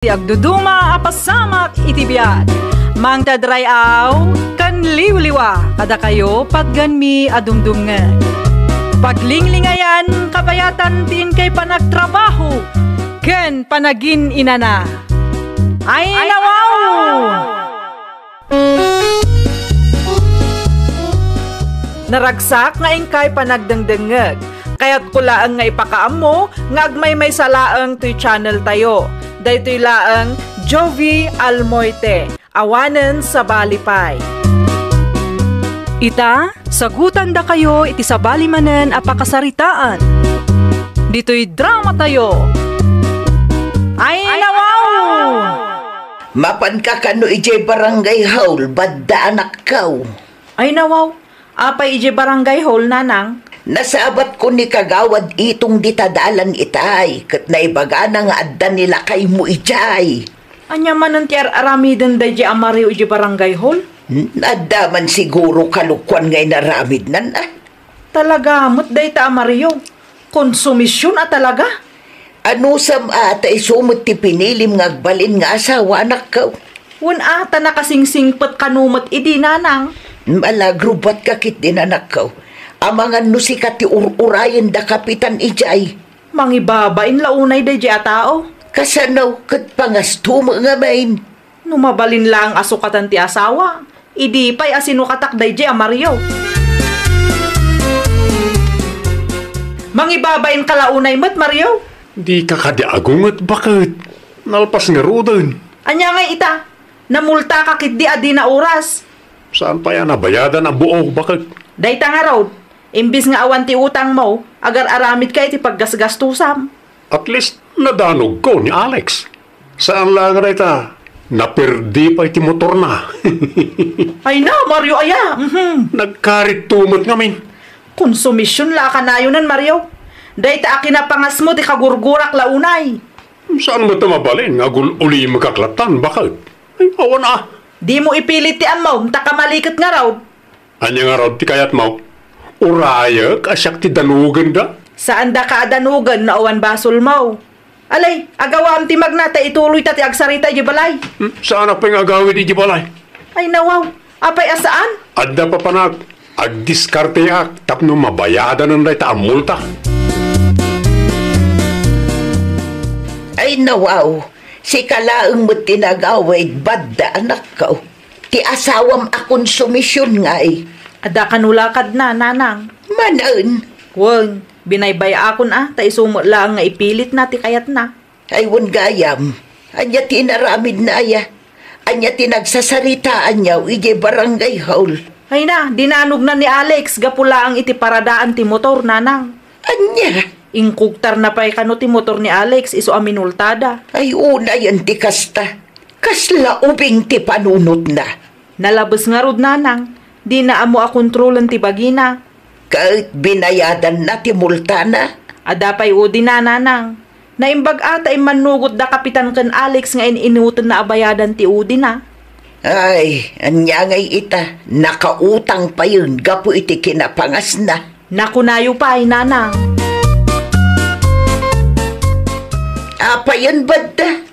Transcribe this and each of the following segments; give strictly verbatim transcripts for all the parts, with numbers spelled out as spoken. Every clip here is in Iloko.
ti agduduma a pasamak iti biag. Mangted ray-aw ken liwliwa kadakayo patgenmi a dumdumngeg. Paglinglingayan, kabayatan ti inkay panagtrabaho ken panagin-inana. Ay, nawaw! Naragsak nga inkay panagdengdengngeg. Kayatko laeng nga ipakaammo nga agmaymaysa laeng toy channel tayo. Daytoy laeng Jovi Almoite, awanen sabali pay. Ita, sagutandakayo iti sabali manen a pakasaritaan. Ditoy drama tayo. Ay, nawaw! Mapanka kano idiay barangay hall, badda anakkaw? Ay, nawaw. Apay idiay barangay hall, nanang? Nasabatko ni Kagawad Itong dita dalan itay, ket naibagana nga adda ni lakaymo idiay. Ania manen ti ar-aramiden daydiay a Mario idiay barangay hall? Hmm, adda man siguro kalokuan nga inaramidnan, a. Talaga met dayta a Mario. Konsumision a talaga. Anusam a ta isu met ti pinilim nga agbalin nga asawa, anakkaw? Wen a, ta nakasingsingpet kano met idi, nanang. Malagrubatka ketdin, anakkaw. Amangan no sika ti ur-urayen da kapitan idiay. Mangibabain la unay daydiay a tao. Kasano ket pangasto met ngamin? No mabalin laeng a sukatan ti asawa, idi pay a sinukatak daydiay a Mario. Mangibabain ka la unay met, Mario? Dika kadi agunget, baket. Nalpas ngaruden. Ania ngay ita? Namultaka ketdi a dina oras. Saan pay a nabayadan a buok, baket? Dayta ngarud, imbes nga awan ti utangmo, agar-aramidka iti paggasgastusam. At least, nadanogko ni Alex. Saan la nga dayta, naperdi pay ti motorna. Ay na, Mario aya! Mhm. Nagkaritto met ngamin. Konsumision la a kanayonan, Mario. Dayta a kinapangasmo ti kagurgurak la unay. Saan met a mabalin nga agul-ulimekak latan, baket? Ay, awan a. Dimo ipilit ti ammom, ta kamali ket ngarud. Ania ngarud ti kayatmo? Urayek a siak ti danogenda? Saandaka a danogen no awan basolmo. Alay, agawam ti magna ta ituloyta ti agsarita idiay balay. Hmm, saanak pay nga agawid idiay balay. Ay, nawaw. Apay a saan? Adda papanak, agdiskarteak tapno mabayadanen dayta a multa. Ay, nawaw. Sika laeng met ti nagawid, badda, anakko. Ti asawam a konsumision ngay. Adda kano lakadna, nanang? Manen. Wen, binaybay-akon a, ta isu met laeng nga ipilitna ti kayatna. Ay, wen gayam. Ania ti inaramidna aya? Ania ti nagsasaritaanyo idiay barangay hall? Ay na, dinanogna ni Alex gapu laeng iti paradaan ti motor, nanang. Ania? Inkugtarna pay kano ti motor ni Alex isu a minultada. Ay, unayen ti kasta. Kasla ubing ti panunotna. Nalabes ngarud, nanang. Dina ammo a kontrolen ti bagina. Ket binayadanna ti multana? Adda pay udina, nanang. Naimbag a ta immannugot da Kapitan ken Alex nga in-inutenna a bayadan ti udina. Ay, ania ngay ita, nakautang payen gapu iti kinapangasna. Nakunayo pay, nanang. Apayen badda?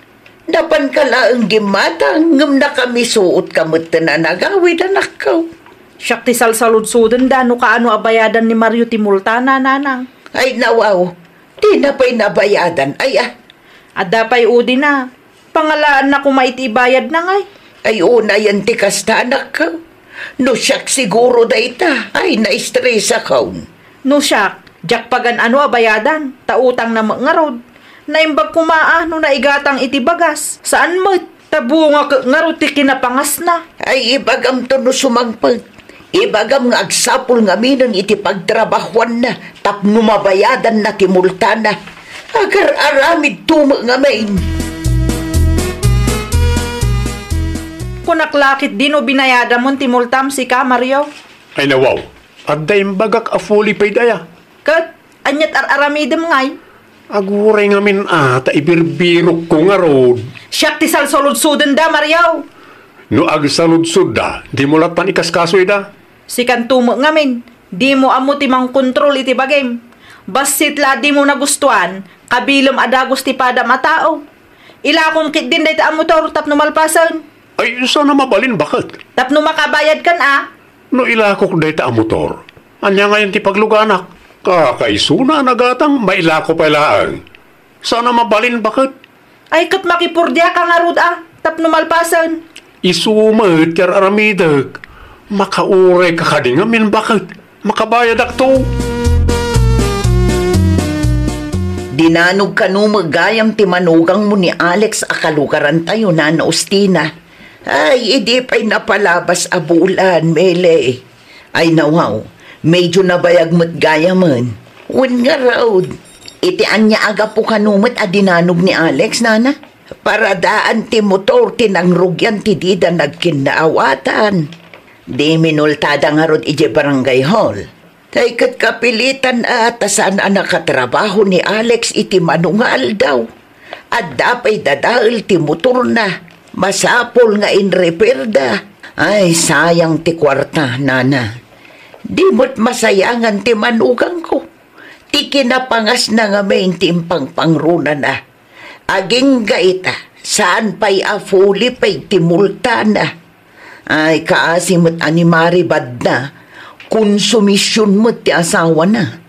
Napanka laeng gimmatang, ngem nakamisuotka metten a nagawid, anakko. Siak ti salsaludsodenda no kaano a bayadan ni Mario ti multana, nanang. Ay, nawaw, dina pay nabayadan, ay, a. Adda pay udina. Pangalaanna koma iti ibayadna ngay. Ay, unayen ti kasta, anakko. No siak siguro dayta, ay, naestresakon. No siak, diak pagan-ano a bayadan, ta utangna met ngarud. Naimbag koma a no naigatang iti bagas. Saan met, ta bunga ket ngarud ti kinapangasna. Ay, ibagamto no sumangpet. Ibagam nga agsapul ngaminen iti pagtrabahuanna tapno mabayadanna ti multana. Agar-aramidto met ngamin. Kunak la ketdi no binayadamon ti multam sika, Mario. Ay, nawaw. Adda imbagak a fully paid aya. Ket, aniat ar-aramidem ngay? Aguray ngamin a, ta ibirbirokko ngarud. Siak ti salsaludsodenda, Mario. No agsaludsodda, dimo lattan ikaskasoyda. Sikanto met ngamin, dimo ammo ti mangkontrol iti bagim. Bassit la a dimo nagustuan, kabilem a dagus ti padam a tao. Ilakom ketdin dayta a motor tapno malpasen. Ay, saan a mabalin, baket? Tapno makabayadkan a. No ilakok dayta a motor, ania ngayen ti pagluganak? Kakaisuna a nagatang, mailako pay laeng. Saan a mabalin, baket? Ay, ket makipurdiaka ngarud a, tapno malpasen. Isu met ti ar-aramidek. Makaurayka kadi ngamin, baket? Makabayadakto. Dinanog kano met gayam ti manugangmo ni Alex a kalugarantayo, Nana Ustina. Ay, idi pay napalabas a bulan, Mele. Ay, nawaw, medyo nabayag met gayamen. Wen ngarud, iti ania a gapu kano met a dinanog ni Alex, Nana? Paradaan ti motor ti nangrugian ti dida nagkinnaawatan. Di minultada ngarud idiay barangay hall. Tay ket kapilitan a ta saan a nakatrabaho ni Alex iti mano nga aldaw. Adda pay dadael ti motorna. Masapul nga inrepairda. Ay, sayang ti kuarta, Nana. Di met masayangan ti manugangko. Ti kinapangasna ngamin ti impangpangronana. Agingga ita, saan pay a fully paid ti multana. Ay, kaasi met a ni Mari badna, konsumision met ti asawana.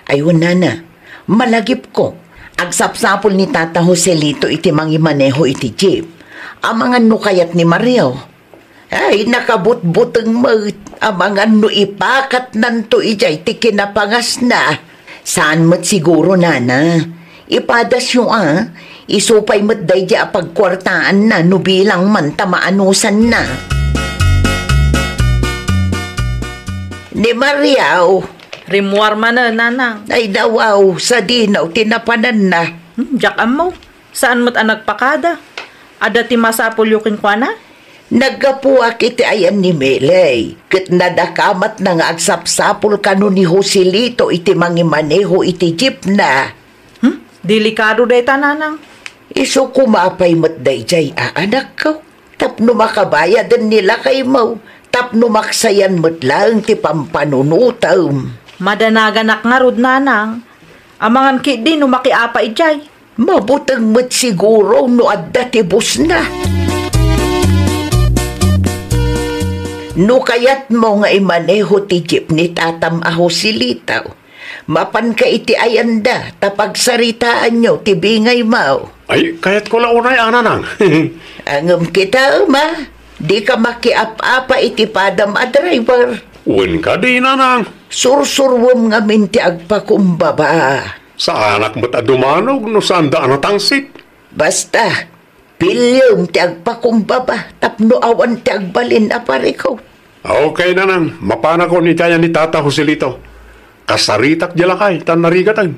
Ay, wen, Nana, malagipko, agsapsapul ni Tata Joselito iti mangimaneho iti jeep. Amangan no kayat ni Mario. Ay, nakabutbuteng met. Amangan no ipakatnanto idiay ti kinapangasna. Saan met siguro, Nana. Ipadasyo a, isu pay met daydiay a pagkuartaanna no bilang man ta maanusanna. Ni Mariaw. Rimmuar manen, Nanang. Ay, nawaw, sadino ti napananna. Hmm, diak ammo. Saan met a nagpakada? Adda ti masapulyo kenkuana? Naggapuak iti ayan ni Melay, ket nadakamatna nga agsapsapul kano ni Joselito iti mangimaneho iti jeepna. Hmm? Delikado dayta, Nanang. Isu koma pay met daydiay a anakko, tapno makabayaden ni lakaymo, tapno maksayan met laeng ti pampanunotem. Madanaganak ngarud, Nanang. Amangan ketdi no makiapa idiay. Mabuteng met siguro no adda ti busna. No kayatmo nga imaneho ti jeep ni tatam a Joselito, mapanka iti ayanda ta pagsaritaanyo ti bingaymo. Ay, kayatko la unay a, Nanang. Ngem kitaem a, dika makiap-apa iti padam a driver. Wen kadi, Nanang. Sursuruem ngamin ti agpakumbaba. Saanak met a dumanog no saanda a natangsit. Basta, piliem ti agpakumbaba tapno awan ti agbalin a parikut. Okay, Nanang, mapanakon iti ayan ni Tata Joselito. Kasaritak diay lakay ta narigaten.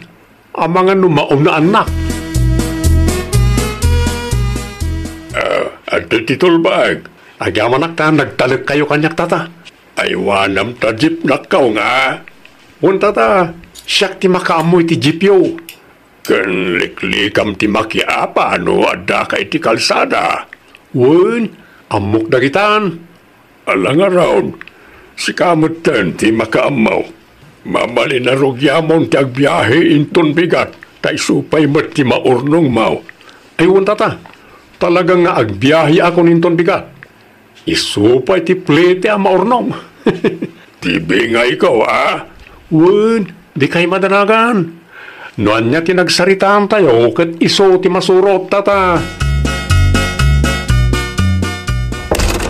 Amangan no maumnaannak. Ah, adtoy ti tulbag. Agyamanak ta nagtalekkayo kaniak, Tata. Aywanam ta jeepnakkaw nga. Wen, Tata, siak ti makaammo iti jeepyo. Ken liklikam ti makiapa no addaka iti kalsada. Wen, ammok dagitan. Ala ngarud, sika metten ti makaammo. Mabalin a rugiamon ti agbiahe inton bigat, ta isu pay met ti maurnongmo. Ay, wen, Tata, talaga nga agbiaheakon inton bigat. Isu pay ti plete a maurnong. Ti bingayko, a? Wen, dikay madanagan. No ania ti nagsaritaantayo, ket isu ti masurot, Tata.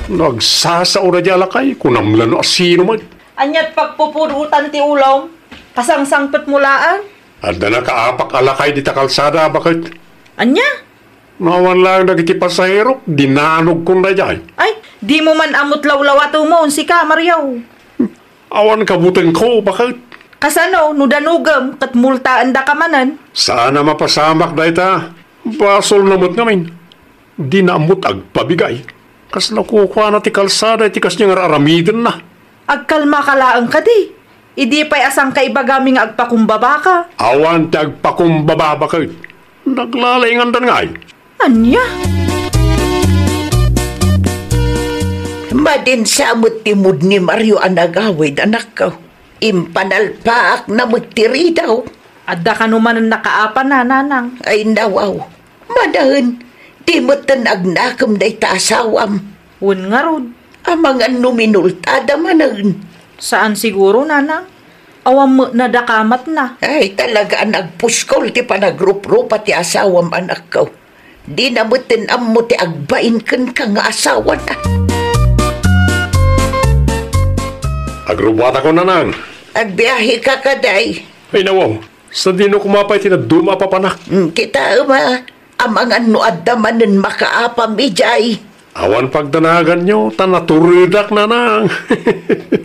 Nagsasao daydiay a lakay, kunam la no asino met. Aniat pagpupudotan ti ulom? Kasangsangpetmo laeng? Adda nakaapak a lakay dita kalsada, baket. Ania? No awan laeng dagiti pasahero, dinanogkon daydiay. Ay, dimo man ammot lawlawatemo, sika, Mario. Awan kabutengko, baket. Kasano, no danogem, ket multaendaka manen? Saan a mapasamak dayta. Basolna met ngamin. Dina ammot agpabigay. Kasla kukuana ti kalsada iti kasdiay nga ar-aramidenna. Agkalmaka laeng kadi. Idi pay a sangka ibagami nga agpakumbabaka. Awan ti agpakumbaba, baket. Naglalaingandan ngay. Ania? Madinsa met ti mood ni Mario a nagawid, anakko. Impanalpaakna met ti ridaw. Adda kano manen nakaapana, Nanang? Ay, nawaw. Adaen, di metten agnakem dayta asawam. Wen ngarud. Amangan no minultada manen. Saan siguro, nanang. Awan met nadakamatna. Ay, talaga a nagpuskol ti panagruprupa ti asawam, anakko. Dina metten ammo ti agbain kenka nga asawana. Agrubbuatakon, nanang. Agbiaheka kadi. Ay, nawaw. Sadino koma pay ti dadduma a papanak? Hmm, kitaem a, amangan no adda manen makaapam idiay. Awan pagdanaganyo, ta naturedak, nanang.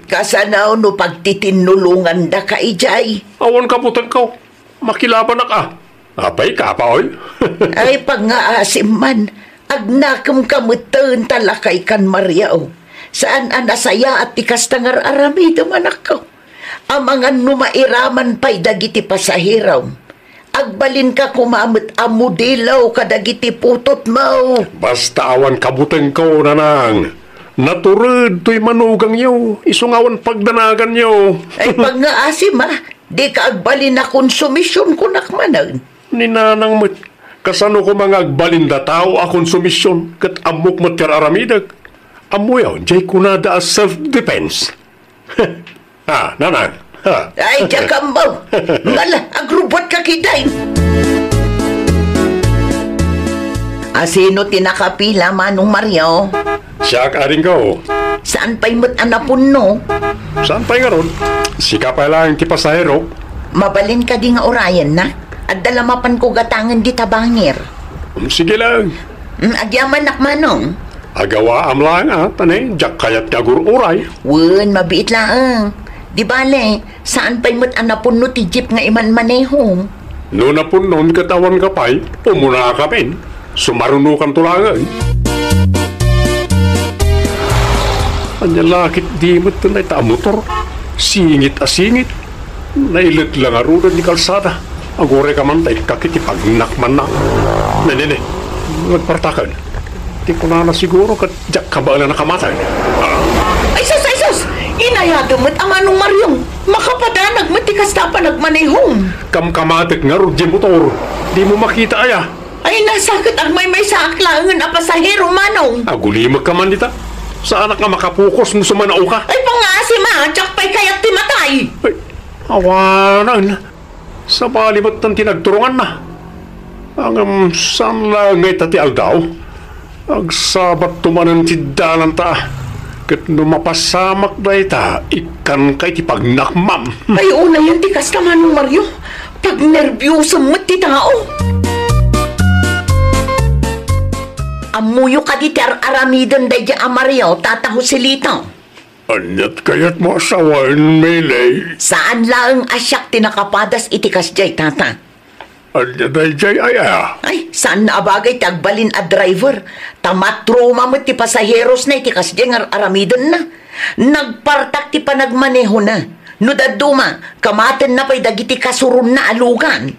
Kasano no pagtitinnulongandaka idiay? Awan kabutengko. Makilabanak a. Apay, kapaoy? Ay, pangngaasim man. Agnakemka metten ta lakaykan, Mario. Saan a nasayaat ti kasta nga ar-aramidem, anakko. Amangan no mairaman pay dagiti pasaherom. Agbalinka koma met a modelo kadagiti putotmo. Basta awan kabutengko, nanang. Natured toy manugangyo, isu nga awan pagdanaganyo. Ay, pangngaasim a, dika agbalin a konsumision, kunak manen. Ni nanang met, kasano koma nga agbalin dataw a konsumision, ket ammok met ti ar-aramidek? Ammoyo, diay kunada a self-defense. Ah, nanang. Ha. Ay, diak ammo. Ngala, agrubbuatka ketdin. A, sino ti nakapila, Manong Mario? Siak, adingko. Saan pay met a napunno? Saan pay ngarud? Sika pay laeng ti pasahero. Mabalin kadi nga urayenna? Adda la mapanko gatangen dita bangir. Mm, sige lang. Mm, agyamanak, Manong. Agawaam laeng a, ta ne, diak kayat ti agur-uray. Wen, mabiit laeng. Di bale, saan pay met a napunno ti jeep nga imanmanehom? No napunnon ket awanka pay, umunakamin. Sumarunokanto laeng. Ania la ketdi met dayta a motor? Singit a singit. Nailet la ngaruden ti kalsada. Agurayka man ta ikkak iti pagnakmanna. Ne, ne, ne. Nagpartaken. Ti kunana siguro ket diak kabaelan a kamatay. Ay sus, ay sus! Inayadem met a Manong Mario. Makapadanag met ti kasta a panagmanehom. Kamkamatek ngarud diay motor. Dimo makita aya? Ay, nasaket agmaymaysaak laengen a pasahero, Manong. Agulimekka man dita. Saanak nga makapokus no sumanaoka. Ay, pangngaasim a, diak pay kayat ti matay. Ay, awanen. Sabali met ti nagturonganna. Ngem saan laeng nga ita ti aldaw. Agsabatto manen ti dalanta. Ket no mapasamak dayta, ikkanka iti pagnakmam. Ay, unayen ti kasta, Manong Mario. Pagnerbiosem met ti tao. Ammoyo kadi ti ar-aramiden daydiay a Mario, Tata Joselito? Aniat kayatmo a sawen, Miley? Saan laeng a siak ti nakapadas iti kasdiay, Tata. Ania daydiay aya? Ay, saan a bagay ti agbalin a driver. Ta matroma met ti pasaherosna iti kasdiay nga ar-aramidenna. Nagpartak ti panagmanehona. No dadduma, kamatenna pay dagiti kasuronna a lugan.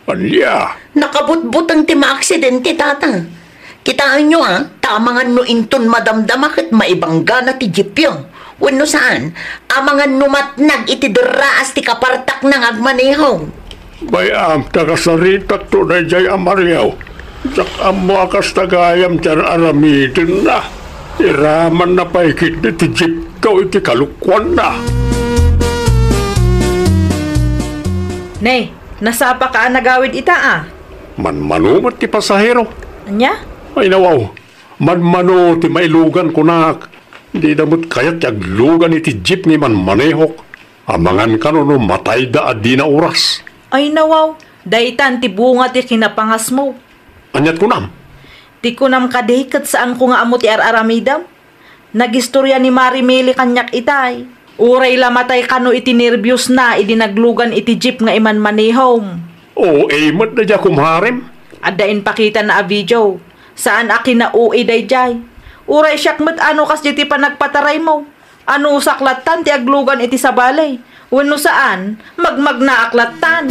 Ania? Nakabutbuteng ti maaksidente, Tata. Kitaenyo a, ta amangan no inton madamdama ket maibanggana ti jeepyo. Wenno saan, amangan no matnag iti derraas ti kapartakna nga agmaneho. Bay-am ta kasaritakto daydiay a Mario. Diak ammo a kasta gayam ti ar-aramidenna. Iramanna pay ketdi ti jeepko iti kalokuanna. Ne, nasapaka a nagawid ita a? Manmano met ti pasahero. Ania? Ay, nawaw. Manmano ti mailugan, kunak. Dida met kayat ti aglugan iti jeep nga imanmanehok. Amangan kano no matayda a dina oras. Ay, nawaw. Daytan ti bunga ti kinapangasmo. Aniat kunam? Ti kunam kadi ket saanko nga ammo ti ar-aramidam? Nagistorya ni Mari Mili kaniak itay. Uray la matay kano iti nerbiosna idi naglugan iti jeep nga imanmanehom. O A met daydiay a kumharem. Adda impakitana a video. Saan a kina-O A daydiay. Uray siak met a no kasdiay ti panagpataraymo. Anusak lattan ti aglugan iti sabali. Wenno saan, magmagnaak lattan.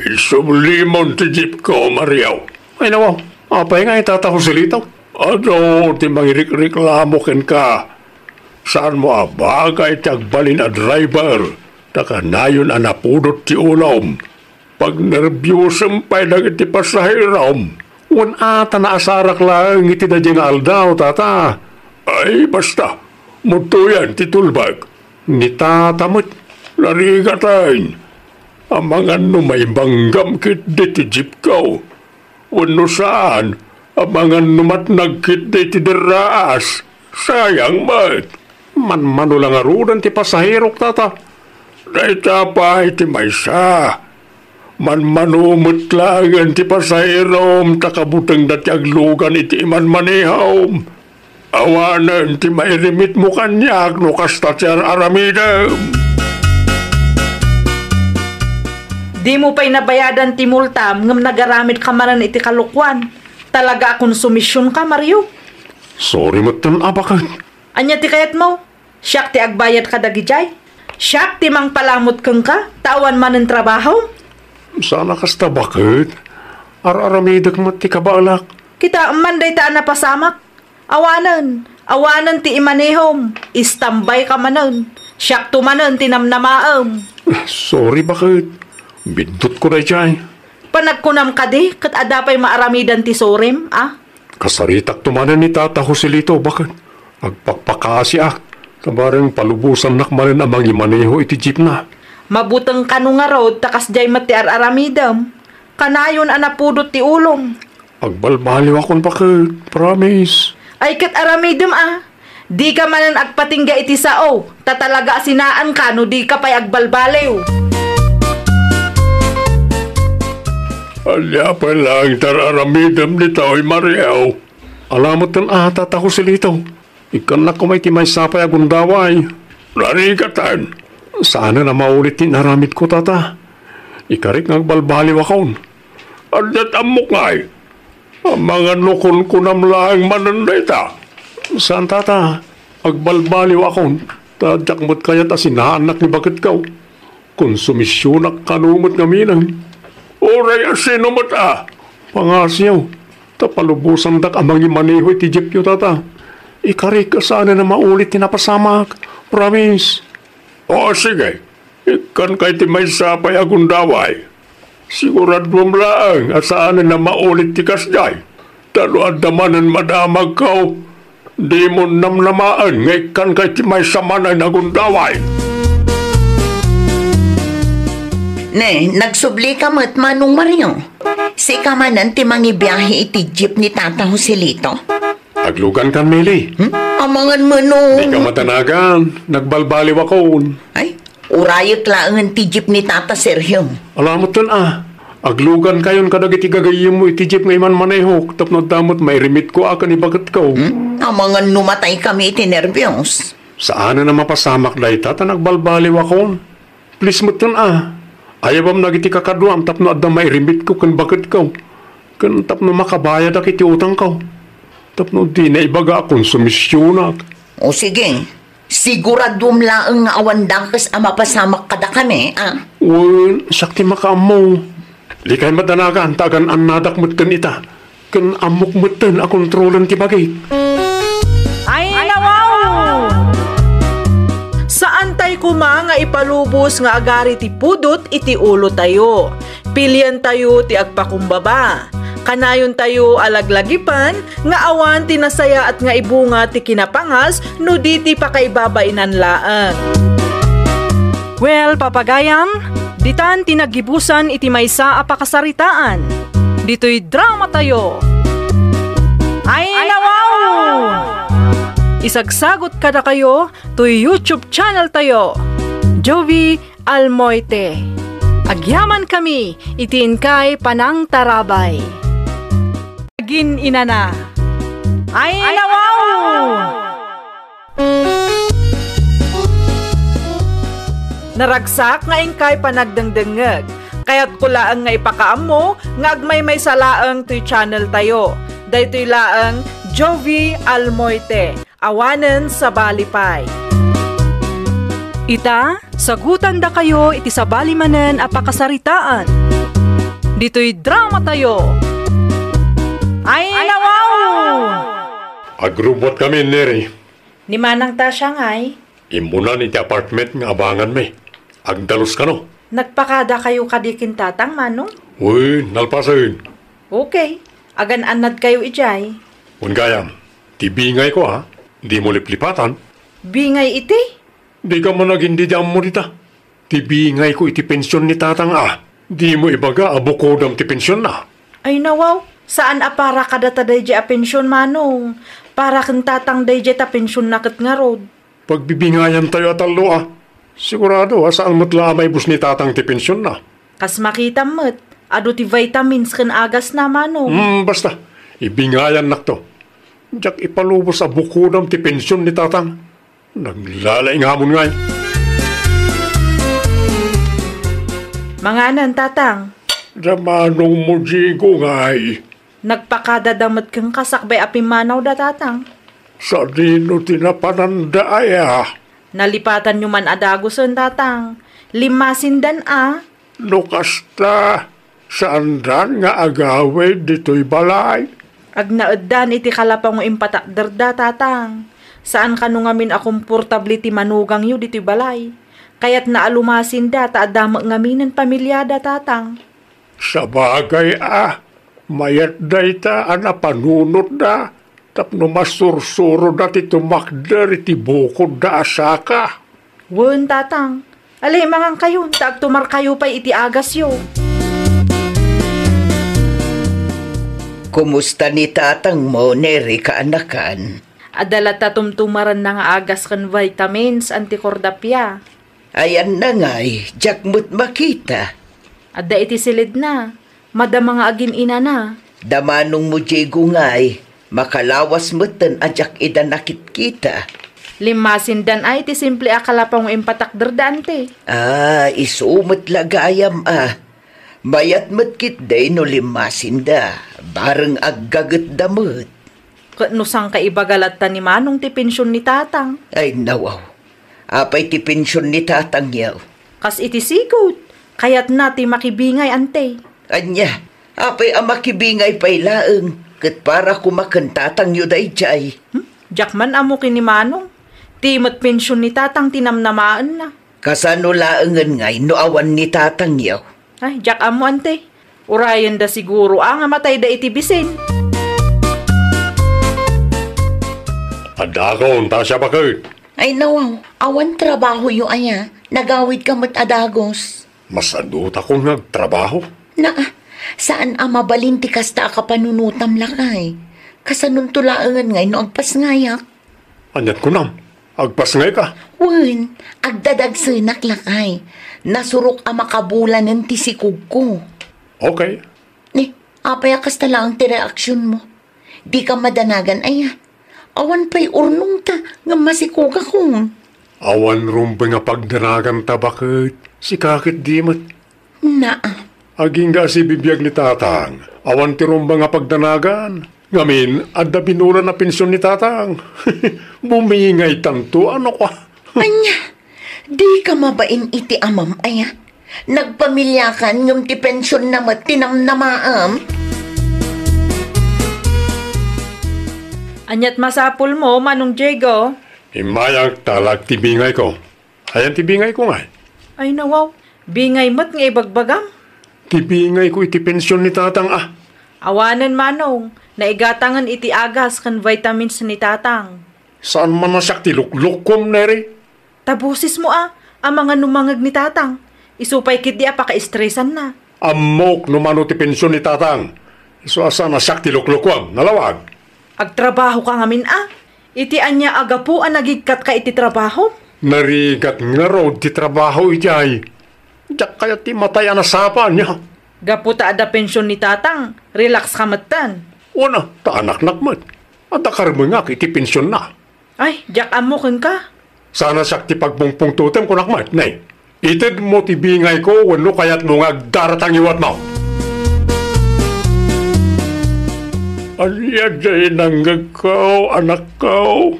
Isublimon ti jeepko, Mario. Ay, nawaw. Apay nga ita, Tata Joselito? Adu ti mangirikreklamo kenka. Saanmo a bagay ti agbalin a driver, ta kanayon a napudot ti ulom. Pagnerbiosem pay dagiti pasaherom. Wen a ta naasarak laeng iti daydiay nga aldaw, tata. Ay, basta. Mudtoyen ti tulbek. Ni tata met, narigaten. Amangan no maibanggam ketdi ti jeepko. Wenno saan, amangan no matnag ketdi ti derraas. Sayang met. Manmano la ngaruden ti pasaherok, tata. Dayta pay ti maysa. Manmano met laengen ti pasaherom ta kabutengda ti aglugan iti imanmanehom. Awanen ti mairimitmo kaniak no kasta ti ar-aramidem. Dimo pay nabayadan ti multam ngem nagaramidka manen iti kalokuan. Talaga a konsumisionka, Mario. Sorry metten a baket. Ania ti kayatmo? Siak ti agbayad kadagijay? Siak ti mangpalamut kenka ta awan manen trabahom? Saan a kasta baket. Ar-aramidek met ti kabaelak. Kitaem man dayta a napasamak. Awanen, awanen ti imanehom. Istambayka manen. Siakto manen ti namnamaem. Sorry baket. Biddutko dayjay. Panagkunam kadi ket adda pay maaramidan ti sorrim, a? Kasaritakto manen ni Tata Joselito, baket agpakpakaasiak, ta bareng palubosannak manen a mangimaneho iti jeepna. Mabuteng kano ngarud ta kasdiay met ti ar-aramidem. Kanayon a napudot ti ulom. Agbalbaliwakon, baket, promise. Ay, ket aramidem a. Dika manen agpatingga iti sao, ta talaga a sinaanka no dika pay agbalbaliw. Ania pay laeng ti ar-aramidem ditoy, Mario? Ala metten a, Tata Joselito. Ikkannak koma iti maysa pay a gundaway. Narigaten. Saanen a maulit ti inaramidko, Tata. Ikarik nga agbalbaliwakon. Adda ti ammok ngay. Amangan no kunkunam laeng manen dayta. Saan, Tata. Agbalbaliwakon. Ta diak met kayat a sinaannak ni baketko. Konsumisionak kano met ngamin. Uray a sino met a. Pangasiyo, ta palubosandak a mangimaneho iti jeepyo, Tata. Ikarik a saanen a maulit ti napasamak. Promise. O, sige. Ikkanka iti maysa pay a gundaway. Siguraduem laeng a saanen a maulit ti kasdiay. Ta no adda manen madamagko, dimon namnamaen nga ikkanka iti maysa manen a gundaway. Ne, nagsublika met, Manong Mario. Sika manen ti mangibiahe iti jeep ni Tata Joselito? Aglugankan, Meli. Hmm? Amangan manen. Dika madanagan. Nagbalbaliwakon. Ay, urayek laengen ti jeep ni Tata Sergio. Ala metten a. Aglugankayon kadagiti gagayyemmo iti jeep nga imanmanehok tapno adda met mairimitko a ken ni baketko. Hmm? Amangan no mataykami iti nerbios. Saanen a mapasamak dayta ta nagbalbaliwakon. Please metten a. Ayabam dagiti kakaduam tapno adda mairimitko ken baketko. Ken tapno makabayadak iti utangko. Tapno dina ibaga a konsumisionak. O sige, siguraduem laeng nga awan dakes a mapasamak kadakami, a? Wen, siak ti makaammo. Dikay madanagan ta agan-annadak metten ita. Ken ammok metten a kontrolen ti bagik. Ay, nawaw! Saantay koma nga ipalubos nga agari ti pudot iti ulotayo. Pilientayo ti agpakumbaba. Kanayontayo a laglagipan nga awan ti nasayaat nga ibunga ti kinapangas no di ti pakaibabainan laeng. Well, papagayam, ditan ti naggibusan iti maysa a pakasaritaan. Ditoy dramatayo. Ay, nawaw! Isagsagot kadakayo toy YouTube channel tayo, Jovi Almoite. Agyamankami iti inkay panangtarabay. Agin-inana. Ay, nawaw! Naragsak nga inkay panagdengdengngeg. Kayatko laeng nga ipakaammo nga agmaymaysa laeng toy channel tayo. Daytoy laeng Jovi Almoite. Awanen sabali pay. Ita, sagutandakayo iti sabali manen a pakasaritaan. Ditoy dramatayo. Ay, nawaw! Agrubbuatkami, Neri. Ni Manang Tasha ngay? Immunan iti apartment nga abanganmi. Agdalus kano. Nagpakadakayo kadi ken tatang, Manong? Wen, nalpasen. Okay. Agan-annadkayo idiay. Wen gayam, ti bingayko, ha? Dimo liplipatan. Bingay iti? Dika man agin-, di ammo dita. Ti bingayko iti pension ni tatang, a. Dimo ibaga a bukodam ti pensionna. Ay, nawaw. Saan a para kadata daydiay a pension, Manong. Para ken tatang daydiay ta pensionna ket ngarud. Pagbibingayantayo a tallo, a. Sigurado a saan met la a maibus ni tatang ti pensionna. Kas makitam met, adu ti vitamins ken agasna, Manong. Hmm, basta. Ibingayannakto. Diak ipalubos a bukodam ti pension ni tatang. Naglalaingamon ngay. Manganen, tatang. Da manongmo, Diego, ngay. Nagpakadada met kenka sakbay a pimmanawda, tatang. Sadino ti napananda aya? Nalipatanyo man a dagosen, tatang. Limmasindan a. No kasta, saandan nga agawid ditoy balay? Agnaeddan iti kalapaw nga impatakderda, tatang. Saan kano ngamin a komportable ti manugangyo ditoy balay. Kayatna a lumasinda ta adda met ngaminen pamiliada, tatang. Sabagay a, mayat dayta a napanunotda tapno masursuroda ti tumakder iti bukodda a saka. Wen, tatang. Ala, mangankayon ta agtumarkayo pay iti agasyo. Kumusta ni tatangmo, Neri, kaanakan? Adda latta tumtumarenna nga agas ken vitamins, Auntie Cordapia. Ayanna ngay, diak met makita. Adda iti silidna. Madama nga agin-inana. Da manongmo, Diego, ngay, makalawas metten a diak ida nakitkita. Limmasindan a iti simple a kalapaw nga impatakderda, Auntie. Ah, isu met la gayam a. Mayat met ketdi no limmasinda, bareng aggagetda met. Ket no sangkaibaga latta ni Manong ti pension ni tatang? Ay, nawaw. Apay ti pension ni tatangyo? Kas iti sigud, kayatna ti makibingay, Auntie. Ania, apay a makibingay pay laeng, ket para koma ken tatangyo daydiay? Hmm? Diak man ammo ken ni Manong. Ti met pension ni tatang ti namnamaenna. Kasano laengen ngay no awan ni tatangyo? Ay, diak ammo, Auntie. Urayenda siguro a nga matayda iti bisin. Adda akon, ta siak baket. Ay, nawaw, awan trabahoyo aya. Nagawidka met a dagus. Masadutakon nga agtrabaho. Naa, saan a mabalin ti kasta a kapanunotam, lakay. Kasanonto laengen ngay no agpasngayak? Aniat kunam? Agpasngayka? Wen, agdadagsenak, lakay. Nasurok a makabulanen ti sikogko. Okay. Ni, apay a kasta laeng ti reaksionmo? Dika madanagan aya? Awan pay urnongta ngem masikogakon. Awan rumbeng a pagdanaganta baket. Sika ketdi met. Naa. Agingga a sibibiag ni tatang. Awan ti rumbeng a pagdanagan. Ngamin, adda binulan a pension ni tatang. Bumingaytanto, ano ka? Ania? Dika mabain iti amam aya? Nagpamiliakan ngem ti pensionna met ti namnamaem? Aniat masapulmo, Manong Diego? Immayak ta ala ti bingayko. Ayan ti bingayko ngay? Ay, nawaw. Bingay met nga ibagbagam. Ti bingayko iti pension ni tatang a. Awanen, Manong. Naigatangen iti agas ken vitamins ni tatang. Saan man a siak ti luklukkom, Neri? Ta bosesmo a, amangan no mangngeg ni tatang. Isu pay ketdi a pakaestresanna. Ammok no mano ti pension ni tatang. Isu a saan a siak ti luklukkom, nalawag. Agtrabahoka ngamin a. Iti ania a gapu a nagikkatka iti trabaho? Narigat ngarud ti trabaho idiay. Diak kayat ti matay a nasapa ania. Gapu ta adda pension ni tatang, relax ka metten. Wen a, ta anaknak met. Adda karmengak iti pensionna. Ay, diak ammo kenka. Saan a siak ti pagpungpungtotem, kunak met, ne? Itedmo ti bingayko wenno kayatmo nga agdaratang iwatmo? Ania diay nangngegko, anakko?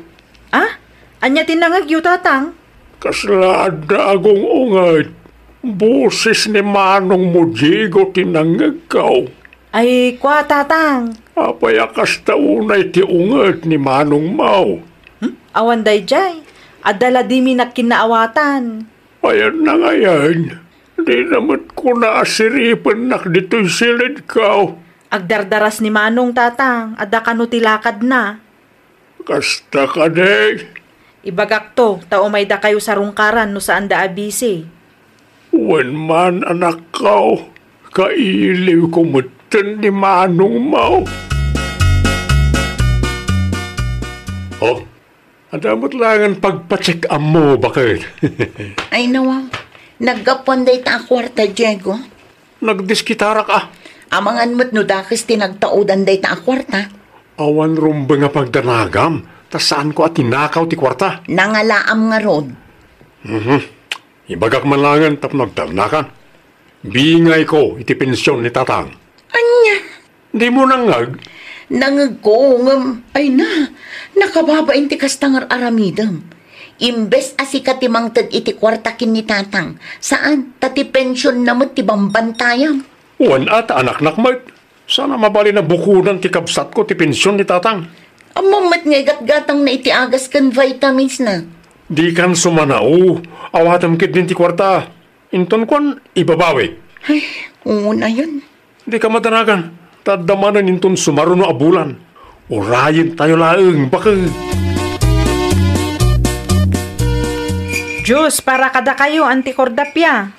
Ah? Ania ti nangngegyo, tatang? Kasla adda agung-unget. Boses ni manongmo Diego ti nangngegko. Ay, kua, tatang. Apay a kasta unay ti unget ni manongmo? Hmm? Awan daydiay. Adda la dimi nagkinnaawatan. Ayanna ngayen, Dina met kuna a siripennak ditoy silidko. Agdardaras ni Manong, Tatang, adda kano ti lakadna. Kasta kadi? Ibagakto, ta umay dakayo sarungkaran no saanda a bisi. Wen man, anakko, kailiwko metten ni Manongmo. Oh, adda met laengen pagpacheck-upmo, baket. Ay, nawaw. Naggapuan dayta a kuarta, Diego. Nagdiskitarak a. Amangan met no dakes ti nagtaudan dayta a kuarta. Awan rumbeng a pagdanagam, ta saanko a tinakaw ti kuarta. Nangalaam ngarud. Mhm. Ibagak man laengen tapno agtalnakan. Bingayko iti pension ni Tatang. Ania? Dimo nangngeg? Nangngegko, ngem, ay na, nakababain ti kasta nga ar-aramidem. Imbes a sika ti mangted iti kuarta ken ni Tatang, saan, ta ti pensionna met ti bambantayam. Wen a, ta anaknak met. Saan a mabalin a bukodan ti kabsatko ti pension ni Tatang. Ammom met nga igatgatangna iti agas ken vitamins na. Dikan sumanao, awatem ketdin ti kuarta. Inton kuan, ibabawi. Ay, unayen. Dika madanagan, ta adda manen inton sumaruno a bulan. Urayentayo laeng, baket. Diyos para kadakayo, Auntie Cordapia.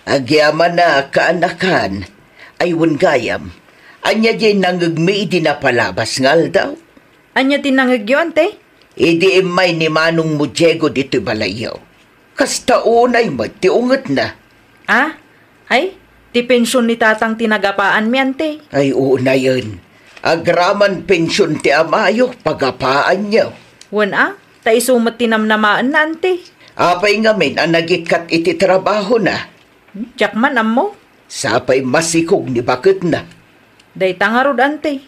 Agyamanak, kaanakan. Ay, wen gayam. Ania diay nangngegmi idi napalabas nga aldaw? Ania ti nangngegyo, Ante? Idi immay ni Manongmo Diego ditoy balayyo. Kasta unay met ti ungetna. Ah? Ay, ti pension ni Tatang ti nagapaanmi, Ante. Ay, unayen. Agraman pension ti amayo, pagapaanyo. Wen a, ta isu met ti namnamaenna, Ante. Apay ngamin a nagikkat iti trabahona? Hmm, diak man ammo. Sapay masikog ni baketna. Dayta ngarud, Ante.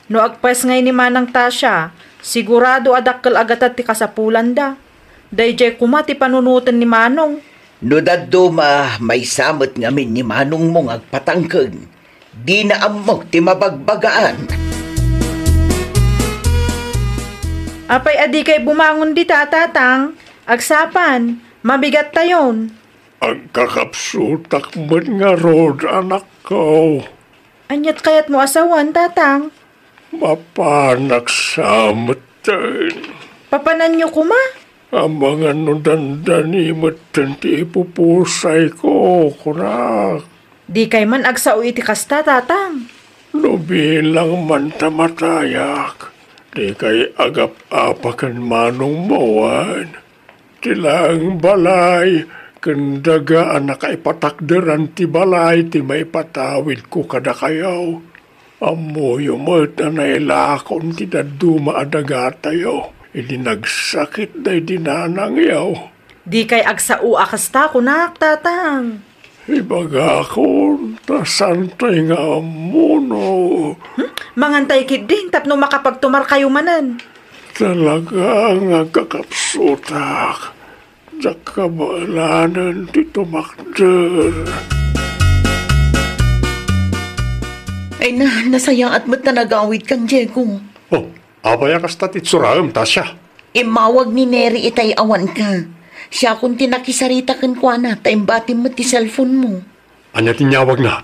No agpasngay ni Manang Tasha, sigurado a dakkel a gatad ti kasapulanda. Daydiay koma ti panunoten ni Manong. No dadduma, maysa met ngamin ni Manongmo nga agpatangken. Dina ammo ti mabagbagaan. Apay a dikay bumangon dita, Tatang? Agsapan, mabigattayon. Agkakapsutak met ngarud, anakko. Aniat kayatmo a sawen, Tatang? Mapanak sa metten. Papananyo koma? Amangan no dandani metten ti ipupusayko, kunak. Dikay man agsao iti kasta, Tatang. No bilang man ta matayak, dikay agap-apa ken manongmo, wen? Ti laeng balay ken daga a nakaipatakderan ti balay ti maipatawidko kadakayo. Ammoyo met a nailakon ti dadduma a dagatayo idi nagsakit daydi nanangyo. Dikay agsao a kasta, kunak, Tatang. Ibagakon, ta saantoy nga ammo no. Hmm? Mangantay ketdin tapno makapagtumarkayo manen. Talaga nga agkakapsutak. Diak kabaelanen ti tumakder. Ay na, nasayaat met ta nagawidkan, Diego. Oh, apay a kasta ti itsuraem, Tasha? Immawag ni Neri itay awanka. Siakon ti nakisarita kenkuana ta imbatim met ti cellphone-mo. Ania ti inyawagna?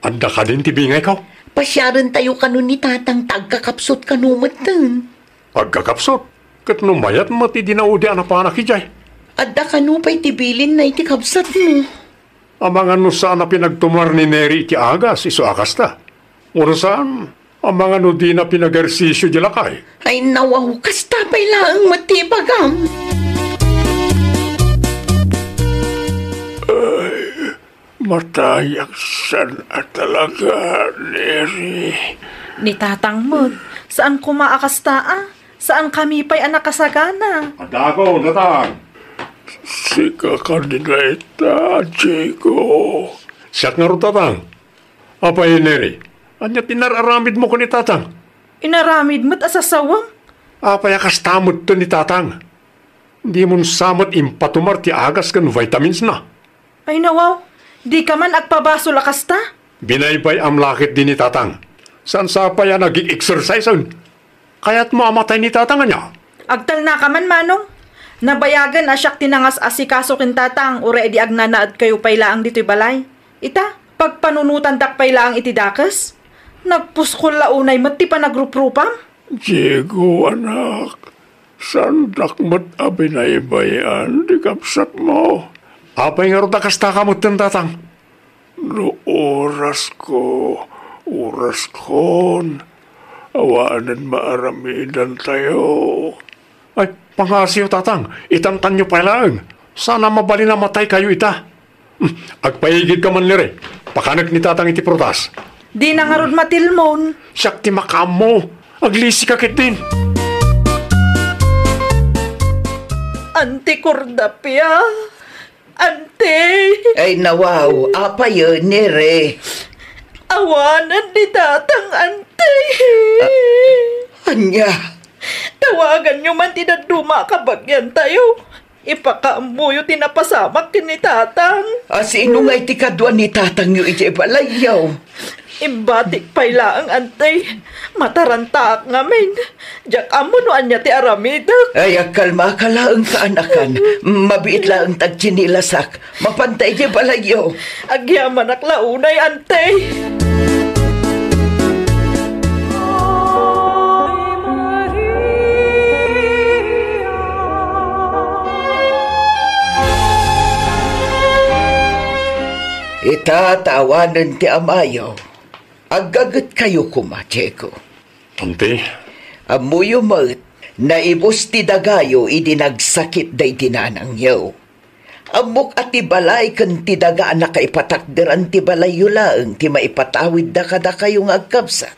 Adda kadin ti bingayko? Pasiarentayo kano ni Tatang ta agkakapsut kano metten. Agkakapsut? Ket no mayat met idi naudi a napanak idiay? Adda kano pay ti bilinna iti kabsatmo. Amangan no saan a pinagtumar ni Neri iti agas isu a kasta. Wenno saan, amangan no dina pinagersisio di lakay. Ay, nawaw, kasta pay laeng met ti ibagam. Ay, matayak saan a talaga, Neri. Ni Tatang met, saan koma a kasta a. Saankami pay a nakasagana. Adda ako, Tatang. Sika kadi dayta, Diego. Siak ngarud, Tatang. Apay, Neri, ania ti inar-aramidmo ken ni Tatang? Inaramid met a sasawem. Apay a kasta metten ni Tatang? Dimon sa met impatumar ti agas ken vitamins na. Ay, nawaw, dika man agpabasol a kasta? Binaybay-am la ketdi ni Tatang. Saan sa pay a nag-exercise-en? Kayatmo a matay ni Tatang, ania? Agtalnaka man, Manong. Nabayagen a siak ti nangas-asikaso ken tatang, uray idi agnanaedkayo pay laeng ditoy balay. Ita, pagpanunotandak pay laeng iti dakes. Nagpuskol la unay met ti panagruprupam. Diego, anak, saandak met a binaybay-an ti kabsatmo. Apay ngarud a kasta ka metten, tatang? No orasko, oraskon, awanen maaramidantayo. Ay, pangngasiyo, tatang, itantanyo pay laeng. Saan a mabalin a mataykayo ita. Hmm, agpaigidka man, Lire. Pakanek ni tatang iti prutas. Dina ngarud matilmon. Siak ti makaammo. Aglisika ketdin. Anti Cordapia. Anti. Ay, nawaw, apay, Nere? Awanen ni tatang, anti. Ah, ania? Tawaganyo man ti dadduma a kabagiantayo. Ipakaammoyo ti napasamak ken ni tatang. A, sino ngay ti kadua ni tatangyo idiay balayyo? Imbatik pay laeng, anti. Matarantaak ngamin. Diak ammo no ania ti aramidek. Ay, agkalmaka laeng, kaanakan. Mabiit laeng ti agtsinilasak. Mapanta idiay balayyo. Agyamanak la unay, anti. Ita, ta awanen ti amayo. Aggagetkayo koma, Diego. Anti? Ammoyo met, naibus ti dagayo idi nagsakit daydi nanangyo. Ammok a ti balay ken ti daga a nakaipatakderan ti balayyo laeng ti maipatawidda kadakayo nga agkabsat.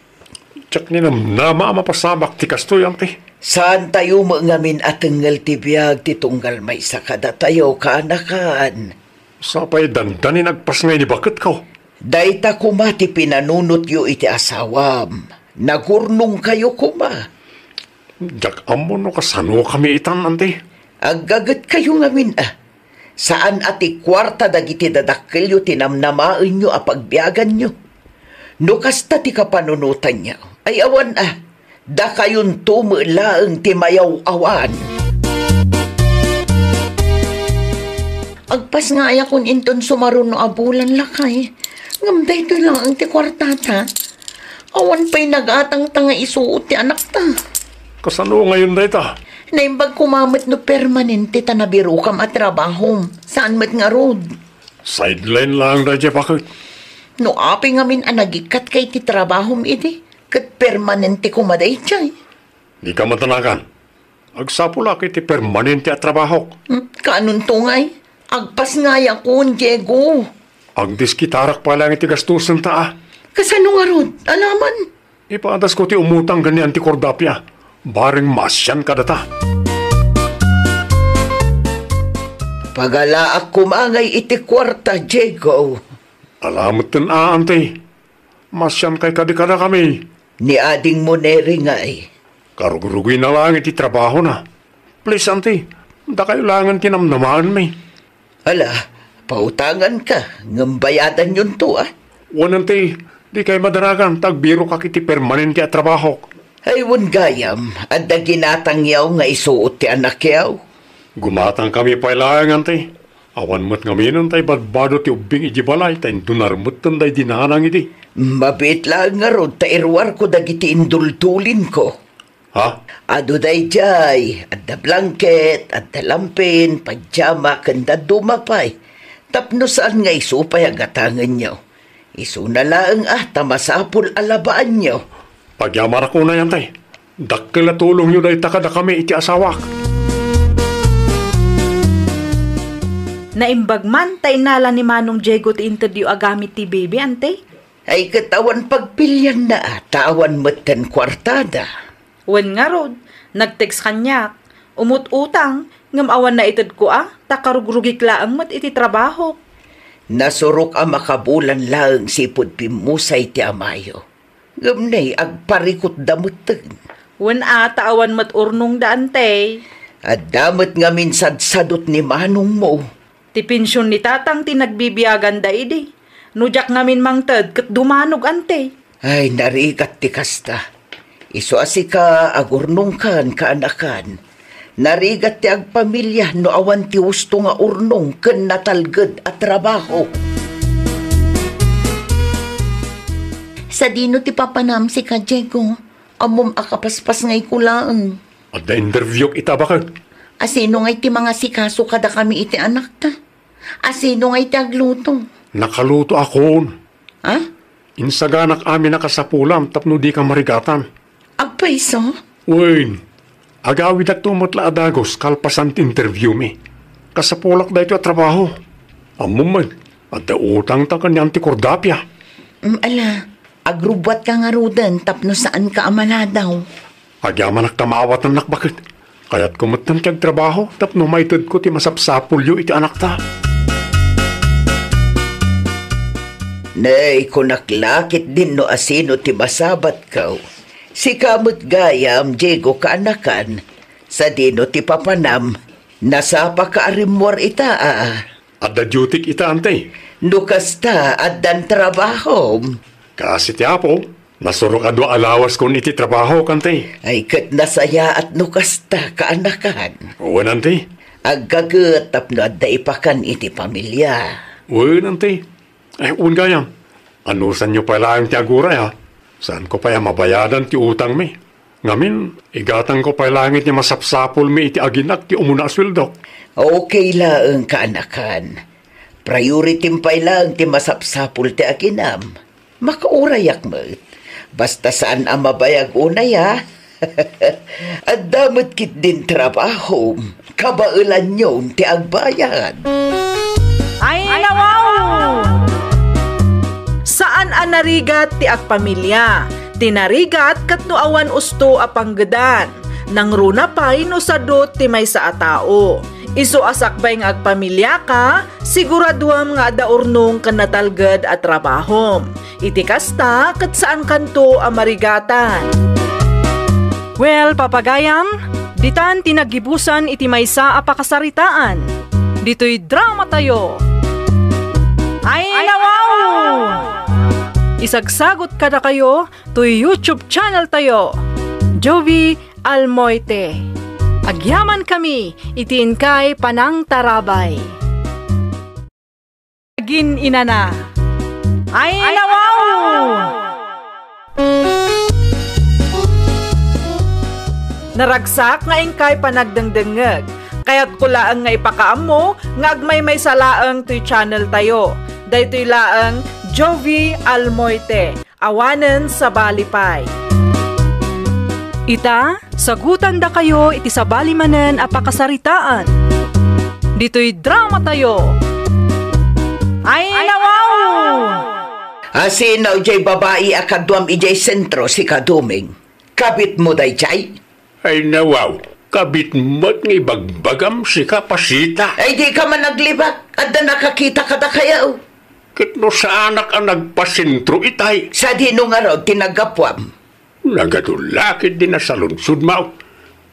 Diak ninamnama a mapasamak ti kastoy, anti. Saantayo met ngamin a tengngel ti biag ti tunggal maysa kadatayo, kaanakan. Sapay dandani nagpasngay ni baketko. Dayta koma ti pinanunotyo iti asawam. Nagurnongkayo koma. Diak ammo no kasanokami itan, anti. Aggagetkayo ngamin a. Saan a ti kuarta dagiti dadakkelyo ti namnamaenyo a pagbiaganyo. No kasta ti kapanunotanyo, ay awan a. Dakayonto met laeng ti mayaw-awan. Agpasngayakon inton sumaruno a bulan, lakay. Ngem daytoy laeng ti kuartata. Awan pay nagatangta nga isuot ti anakta. Kasano ngayon dayta? Naimbag koma met no permanente ta nabirokam a trabahom. Saan met ngarud? Sideline laeng daydiay, baket. No apay ngamin a nagikkatka iti trabahom idi, ket permanente koma daydiay. Dika madanagan. Agsapulak iti permanente a trabahok. Hmm, kaanonto ngay? Agpasngayakon, Diego. Agdiskitarak pay laeng iti gastosenta a. Kasano ngarud? Alaman? Ipadasko ti umutang ken ni Anti Cordapia. Bareng maasian kadata. Pagalaak koma ngay iti kuarta, Diego. Ala metten a, anti. Maasiankay kadi kadakami. Ni adingmo, Neri, ngay. Karugrugina laeng iti trabahona. Please, anti, dakayo laengen ti namnamaenmi. Ala, pautanganka, ngem bayadanyonto, a? Wen, anti, dikay madanagan ta agbirokak iti permanente a trabahok. Ay, wen gayam, adda ginatangyaw nga isuot ti anakyaw. Gumatangkami pay laeng, anti. Awan met ngamin ta ibadbado ti ubbing idiay balay ta indonar metten daydi nanang idi. Mabiit laeng ngarud ta iruarko dagiti indultulinko. Ha? Adu daydiay, adda blanket, adda lampin, pajama, ken dadduma pay. Tapno saan nga isu pay a gatangenyo. Isuna laeng a ta masapul a labaanyo. Agyamanak unay, anti. Dakkel a tulongyo dayta kadakami iti asawak. Naimbag man ta innala ni Manong Diego ti intedyo a gamit ti baby, anti. Ay, ket awan pagpilianna, ta awan metten kuartada. Wen ngarud, nag-text kaniak, umut-utang, ngem awan naitedko a, ta karugrugik laeng met iti trabahok. Nasurok a makabulan laeng sipud pimmusay ti amayo. Ngem nay, agparikutda metten. Wen a, ta awan met urnongda, anti. Adda met ngamin sadsadot ni manongmo. Ti pension ni tatang ti nagbibiaganda idi. No diak ngamin mangted ket dumanog, anti. Ay, narigat ti kasta. Isu a sika, agurnongkan, kaanakan. Narigat ti agpamilia no awan ti husto nga urnong ken natalged a trabaho. Sadino ti papanam, sika, Diego? Ammom a kapaspasngayko laeng. Adda interviewk ita, baket. Asino ngay ti mangasikaso kadakami iti anakta? Asino ngay ti agluto? Nakalutoakon. Ha? Insaganak amin a kasapulam tapno dika marigatan. Agpayso? Wen, agawidakto met la a dagus kalpasan ti interviewmi. Kasapulak daytoy a trabaho. Ammom met, adda utangta ken ni Auntie Cordapia. Mm, ala, agrubbuatka ngaruden tapno saanka a maladaw. Agyamanak ta maawatannak, baket. Kayatko metten ti agtrabaho tapno maitedko ti masapsapulyo iti anakta. Nay, kunak la ketdin no asino ti masabatko. Sika met gayam, Diego, kaanakan. Sadino ti papanam? Nasapaka a rimmuar ita, a? Adda dutyk ita, Auntie. No kasta, addan trabahom. Kaasi ti Apo, nasurok a dua a lawaskon iti trabahok, Auntie. Ay, ket nasayaat no kasta, kaanakan. Wen, Auntie. Aggaget tapno adda ipakan iti pamilia. Wen, Auntie. Ay, wen gayam. Anusanyo pay laeng ti aguray, a? Saanko pay a mabayadan ti utangmi. Ngamin, igatangko pay laeng iti masapsapulmi iti aginak ti umuna a sueldok. Okay laeng, kaanakan. Priority-m pay laeng ti masapsapul ti aginam. Makaurayak met. Basta saan a mabayag unay, a? Adda met ketdin trabahom. Kabaelanyon ti agbayad. Ay, nawaw! Saan a narigat ti agpamilia. Ti narigat ket no awan usto a panggedan. Nangruna pay no sadut ti maysa a tao. Isu a sakbay nga agpamiliaka, siguraduem nga adda urnong ken natalged a trabahom. Iti kasta, ket saankanto a marigatan. Well, papagayam, ditan ti naggibusan iti maysa a pakasaritaan. Ditoy dramatayo. Ay, nawaw! Isagsagot kadakayo toy YouTube channel tayo, Jovie Almoite. Agyamankami iti inkay panangtarabay. Agin-inana. Ay, nawaw! Naragsak nga inkay panagdengdengngeg. Kayatko laeng nga ipakaammo nga agmaymaysa laeng toy channel tayo. Daytoy laeng Jovie Almoite. Awanen sabali pay. Ita, sagutandakayo iti sabali manen a pakasaritaan. Ditoy dramatayo. Ay, nawaw! Asino jay babai a kaduam idiay sentro, sika Doming? Kabitmo dayjay? Ay, nawaw, kabit met nga ibagbagam, sika Pasita. Ay, dika man aglibak. Adda nakakita kadakayo. Ket no saanak a nagpasentro itay. Sadino ngarud ti naggapuam? Nagadu la ketdi nasaludsodmo.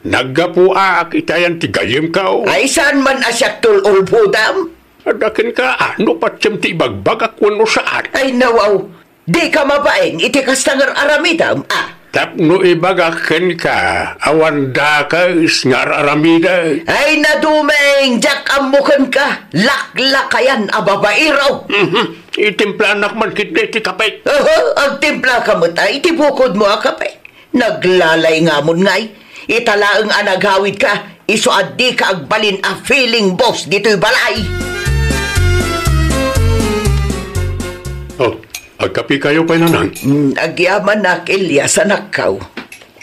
Naggapuak iti ayan ti gayyemko. Ay, saan man a siak tul-ulbodam? Adda kenka, a, no patiem ti ibagbagak wenno saan. Ay, nawaw. Dika mabain iti kasta nga ar-aramidem, a? Tapno ibagak kenka, awan dakes nga ar-aramidek. Ay, nadumaeng, diak ammo kenka, laklakayan a babaero. Mhm. Itimplanak man ketdi iti kape. Aha, agtimplaka met a iti bukodmo a kape. Naglalay ngamon ngay, ita laeng a nagawidka, isu a dika agbalin a feeling boss ditoy balay. Oh, agkapekayo pay, Nanang? Hmm, agyamanak, Elias, anakko.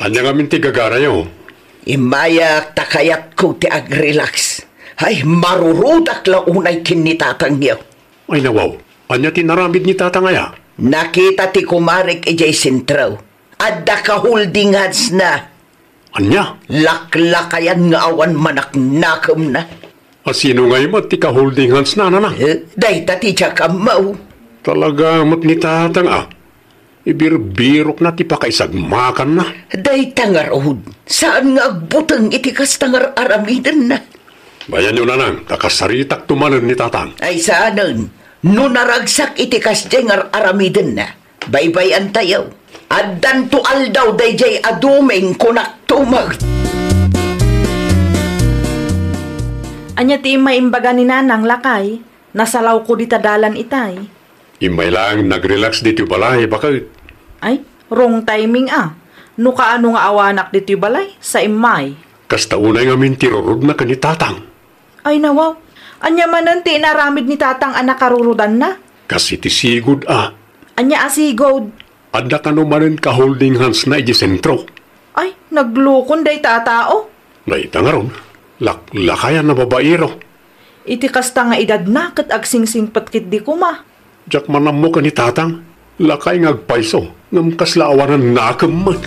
Ania ngamin ti gagarayo? Immayak ta kayatko ti agrelax. Ay, marurudak la unay ken ni tatangyo. Ay, nawaw. Ania ti inaramid ni tatang aya? Nakita ti kumarek idiay sentro. Adda ka-holding hands-na. Ania? Laklakayan nga awan manaknakemna. Asino ngay met ti ka-holding hands-na, Nanang? Eh, dayta ti diak ammo. Talaga met ni tatang, a. Ibirbirokna ti pakaisagmakanna. Dayta ngarud, saan nga agbuteng iti kasta nga ar-aramidenna. Bayanyo, Nanang, ta kasaritakto manen ni tatang. Ay, saanen, no naragsak iti kasdiay nga ar-aramidenna, baybay-antayo. Addanto aldaw daydiay a Doming, kunak tumag. Ania ti immay imbaga ni Nanang, lakay? Nasalawko dita dalan itay. Immay laeng nagrelax ditoy balay, baket. Ay, wrong timing a. No kaano nga awanak ditoy balay, sa immay. Kasta unay ngamin ti rurudna ken ni Tatang. Ay, nawaw. Ania manen ti inaramid ni Tatang a nakarurudanna? Kas iti sigud a. Ania a sigud? Adda kano manen ka-holding hands-na iti sentro. Ay, naglukon dayta a tao. Dayta ngarud, laklakayan a babaero. Iti kasta nga edadna ket agsingsingpet ketdi koma. Diak man ammo ken ni Tatang, lakay nga agpayso, ngem kasla awanan nakem met.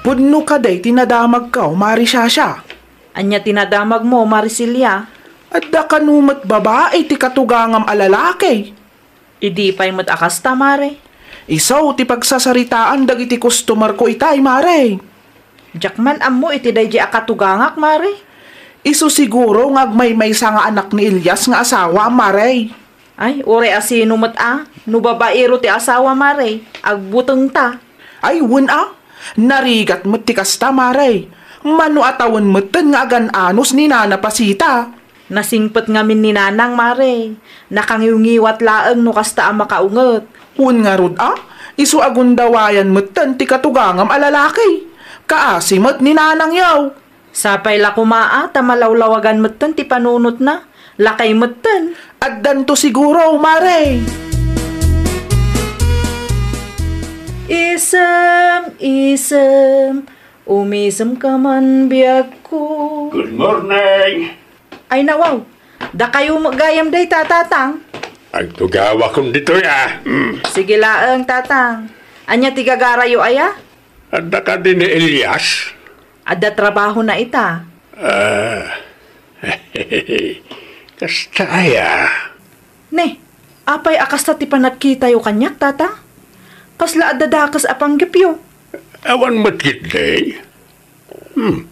Pudno kadi ti nadamagko, Mari Shasha? Ania ti nadamagmo, Mari Celia? Adda kano met babai ti katugangam a lalaki? Idi pay met a kasta, Mare. Isu ti pagsasaritaan dagiti customer-ko itay, Mare. Diak man ammo iti daydi a katugangak, Mare. Isu siguro nga agmaymaysa nga anak ni Elias nga asawa, Mare. Ay, uray a sino met a, no babaero ti asawa, Mare, agbutengta. Ay, wen a, narigat met ti kasta, Mare. Mano a tawen metten nga agan-anos ni Nana Pasita. Nasingpet ngamin ni Nanang, Mare. Nakangiwngiwat laeng no kasta a makaunget. Wen ngarud a, isu a gundawayan metten ti katugangam a lalaki. Kaasi met ni Nanangyo. Sapay la koma a ta malawlawagan metten ti panunotna. Lakay metten. Addanto siguro, Mare. Isem, isem, umisemka man biagko. Good morning. Ay, nawaw. Dakayo met gayam dayta, Tatang. Agtugawakon ditoy, a. Mm. Sige laeng, Tatang. Ania ti gagarayo aya? Adda kadi ni Elias? Adda trabahona ita. Ah. Kasta aya? Ne, apay a kasta ti panagkitayo kaniak, Tatang? Kasla adda dakes a panggepyo. Awan met ketdi. Hmm.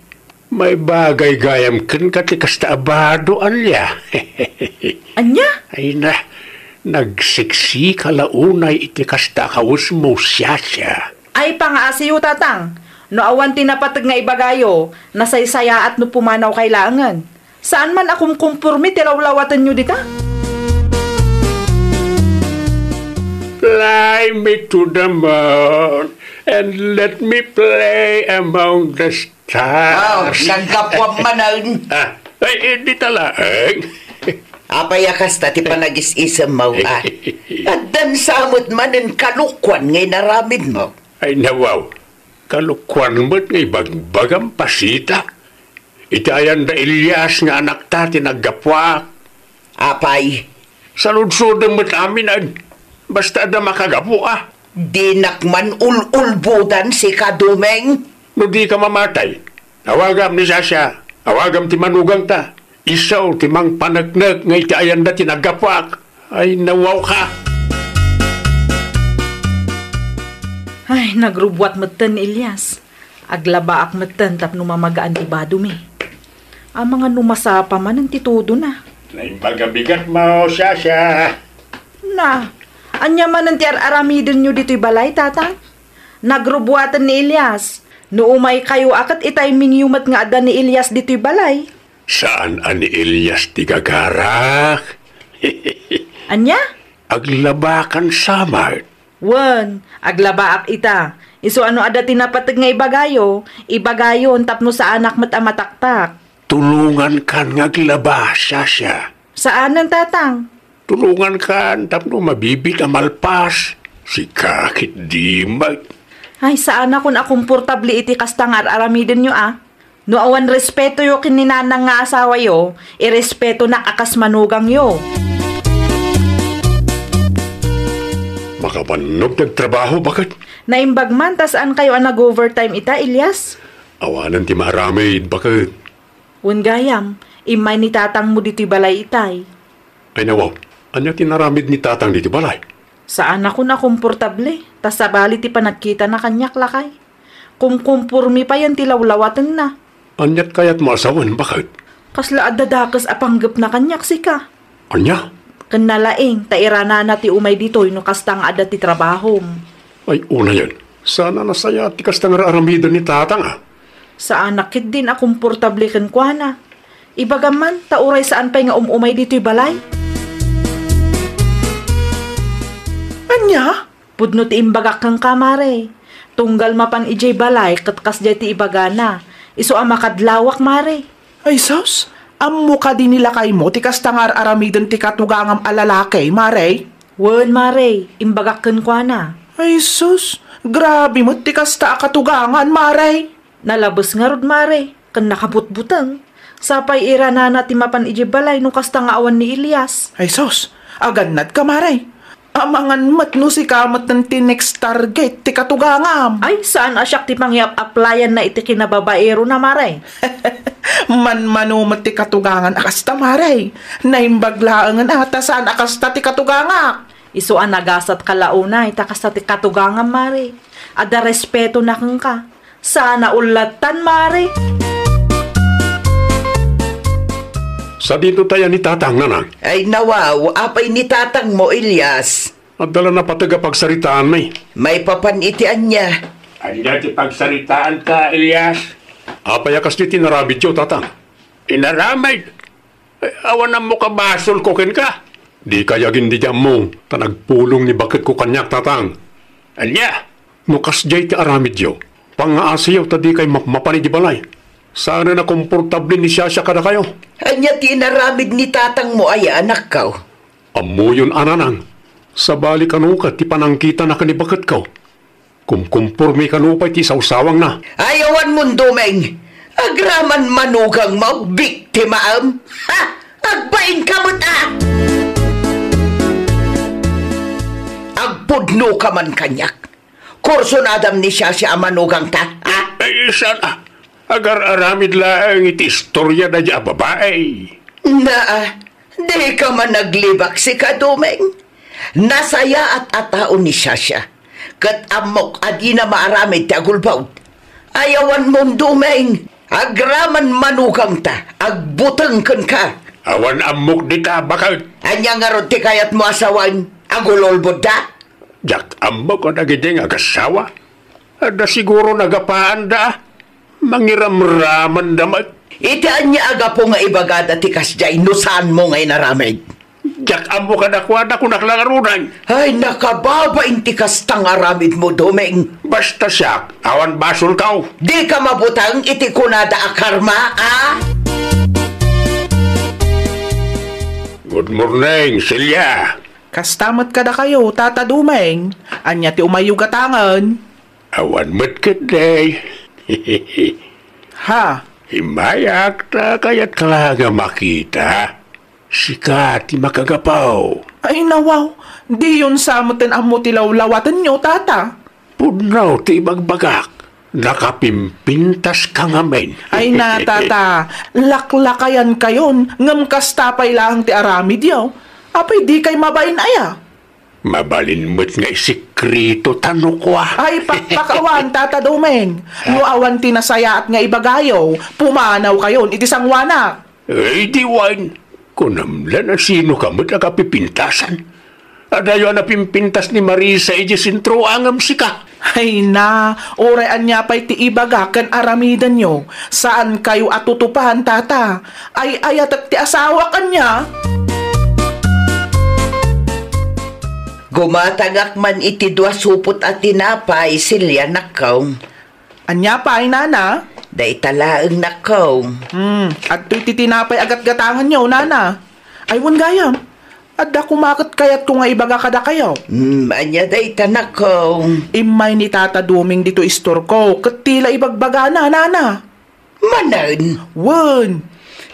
Maibagay gayam kenka ti kasta a bado, Alia. Ania? Ay na, nagsiksika la unay iti kasta a kawesmo, Shasha. Ay, pangaasiyo, Tatang. No awan ti napateg nga ibagayo, nasaysayaat no pumanawkay laengen. Saan man a kumkumpormi ti lawlawatenyo dita? Fly me to the moon and let me play among the stars. Wow, naggapuam manen. Ah, ay, eh, dita laeng. Apay a kasta ti panagis-isemmo, a? Addan sa met manen kalokuan nga inaramidmo. Ay, nawaw. Kalokuan met nga ibagbagam, Pasita. Iti ayan da Elias nga anakta ti naggapuak. Apay? Saludsodem met amin, a. Basta adda makagapu, a. Dinak man ul-ulbodan sika, Domeng. No dika mamatay, awagam ni Shasha, awagam ti manugangta. Isu ti mangpaneknek nga iti ayanda ti naggapuak. Ay, nawawka! Ay, nagrubuat metten ni Elias. Aglabaak metten tapno mamagaan ti badomi. Amangan no masapa manen ti tudona. Naimbag a bigatmo, Shasha. Na, ania manen ti ar-aramidenyo ditoy balay, Tatang? Nagrubuaten ni Elias. No umaykayo a ket i-timingyo met nga adda ni Elias ditoy balay. Saan a ni Elias ti gagarak? Ania? Aglabakan sa met. Wen, aglabaak ita. Isu a no adda ti napateg nga ibagayo, ibagayon tapno saanak met a mataktak. Tulongankan nga aglaba, Shasha. Saanen, Tatang. Tulongankan tapno mabiit a malpas. Sika ketdi met. Ay, saanakon a komportable iti kasta nga ar-aramidenyo, a. No awan respetoyo ken ni nanang nga asawayo, irespetonak a kas manugangyo. Makabannog ti agtrabaho, baket? Naimbag man ta saankayo a nag-overtime ita, Elias? Awanen ti maaramid, baket? Wen gayam, immay ni tatangmo ditoy balay itay. Ay, nawaw, ania ti inaramid ni tatang ditoy balay? Saanakon a komportable, ta sabali ti panagkitana kaniak, lakay. Kumkompormi payen ti lawlawatenna. Aniat kayatmo a sawen, baket? Kasla adda dakes a panggepna kaniak, sika. Ania? Ken nalaing ta iranana ti umay ditoy no kasta nga adda ti trabahom. Ay, unayen, saan a nasayaat ti kasta nga ar-aramiden ni tatang, a. Saanak ketdin a komportable kenkuana. Ibagam man, ta uray saan pay nga um-umay ditoy balay. Ania? Pudno ti imbagak kenka, Mare. Tunggal mapan idiay balay ket kasdiay ti ibagana. Isu a makadlawak, Mare. Ay sus, ammo kadi ni lakaymo ti kasta nga ar-aramiden ti katugangam a lalaki, Mare? Wen, Mare, imbagak kenkuana. Ay sus, grabe met ti kasta a katugangan, Mare. Nalabes ngarud, Mare, ken nakabutbuteng. Sapay iranana ti mapan idiay balay no kasta nga awan ni Elias. Ay sus, agannadka, Mare. Amangan met no sika met ti next target ti katugangam. Ay, saan a siak ti pangyap-aplayanna iti kinababaerona, Mare. Manmano met ti katugangan a kasta, Mare. Naimbag laengen a ta saan a kasta ti katugangak. Isu a nagasat ka la unay ta kasta ti katugangam, Mare. Adda respetona kenka. Saan a ullatan, Mare. Sadino tayan ni Tatang, Nanang? Ay, nawaw, apay ni Tatangmo, Elias? Adda la napateg a pagsaritaanmi. Maipapan iti ania? Ania ti pagsaritaanka, Elias? Apay a kasdi ti inaramidyo, Tatang? Inaramid? Ay, awan ammok a basolko kenka. Dikay agin-, di ammo, ta nagpulong ni baketko kaniak, Tatang. Ania? No kasdiay ti aramidyo, pangngaasiyo ta dikay mapmapan iti balay. Saanen a komportable ni Shasha kadakayo. Ania ti inaramid ni Tatangmo aya, anakko? Ammoyon a, Nanang. Sabali kano ket ti panangkitana ken ni baketko. Kumkumporme kano pay ti sawsawangna. Ay, awanmon, Domeng. Agraman manugangmo, biktimaem. Ha? Agbainka met, a! Agpudnoka man kaniak. Kursunadam ni Shasha a manugangta, a? Ay, saan a? Agar-aramid laeng iti istorya daydi a babai. Naa, dika man naglibak sika, Domeng. Nasayaat a tao ni Shasha, ket ammok a dina maaramid ti agulbod. Ay, awanmon, Domeng, agraman manugangta, agbuteng kenka. Awan ammok dita, baket. Ania ngarud ti kayatmo a sawen? Agululbodda? Diak ammo kadagidi nga agassawa. Adda siguro nagapaanda. Mangiramramanda met. Iti ania a gapu nga ibagada ti kasdiay no saanmo nga inaramid? Diak ammo kadakuada, kunak la ngaruden. Ay, nakababain ti kasta nga aramidmo, Domeng. Basta siak, awan basolko. Dika mabuteng iti kunada a karma, a? Good morning, Celia. Kasta met kadakayo, Tata Domeng. Ania ti umayyo gatangen? Awan met ketdi. Ha? Immayak ta kayatka la nga makita. Sika ti makagapu. Ay, nawaw, diyon sa meten ammo ti lawlawatenyo, Tata. Pudno ti ibagbagak, nakapimpintaska ngamin. Ay na, Tata, laklakayankayon, ngem kasta pay laeng ti aramidyo. Apay dikay mabain aya? Mabalin met nga isikreto ta no kua. Ay, pakpak awan, Tata Domeng. No awan ti nasayaat nga ibagayo, pumanawkayon iti sangoanak. Ay, di wen. Kunam la, nasinoka met a kapipintasan? Adayo a napimpintas ni Marisa idiay sentro ngem sika. Ay na, uray ania pay ti ibaga ken aramidenyo, saankayo a tutupan, Tata. Ay-ayatek ti asawak, ania? Gumatangak man iti dua supot a tinapay, Celia, nakkaw. Ania pay, Nana? Dayta laeng, nakkaw. Hmm, adtoy ti tinapay a gatgatanganyo, Nana. Ay, wen gayam. Adda koma ket kayatko nga ibaga kadakayo. Hmm, ania dayta, nakkaw? Immay ni Tata Doming ditoy istorko, ket ti la ibagbagana, Nana. Manen? Wen.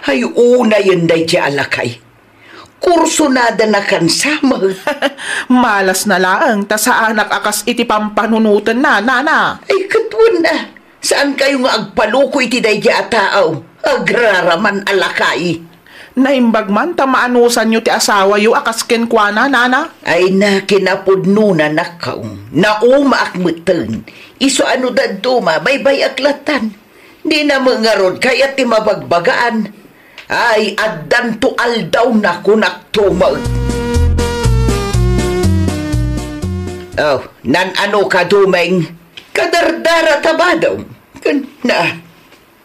Ay, unayen daydiay a lakay. Kursunadana kansamek. Malasna laeng ta saanak a kas iti pampanunotenna, Nana. Ay, ket wen a, saankayo nga agpaloko iti daydiay a tao. Agraraman a lakay. Naimbag man ta maanusanyo ti asawayo a kas kenkuana, Nana. Ay na, kinapudnona, nakkaw. Naumaak metten. Isu a no dadduma, baybay-ak lattan. Dina met ngarud kayat ti mabagbagaan. Ay, addanto aldawna, kunak tumeng. Oh, nan-anoka, Domeng? Kadardara ta badom. Ken, na,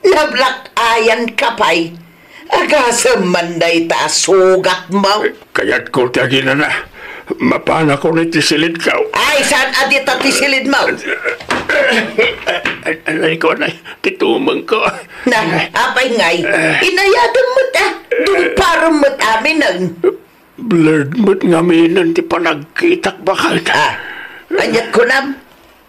Nablak-ayanka pay. Agasem man dayta a sugatmo. Kayatko ti aginana. Mapanakon iti silidko. Ay, saan a dita ti silidmo? Ay, ay, ay, ko, ay, ti tumengko. Na, apay ngay? Inayadem met a. Dungparem met aminen. Blurred met ngaminen ti panagkitak, baket. Ah, aniat kunam?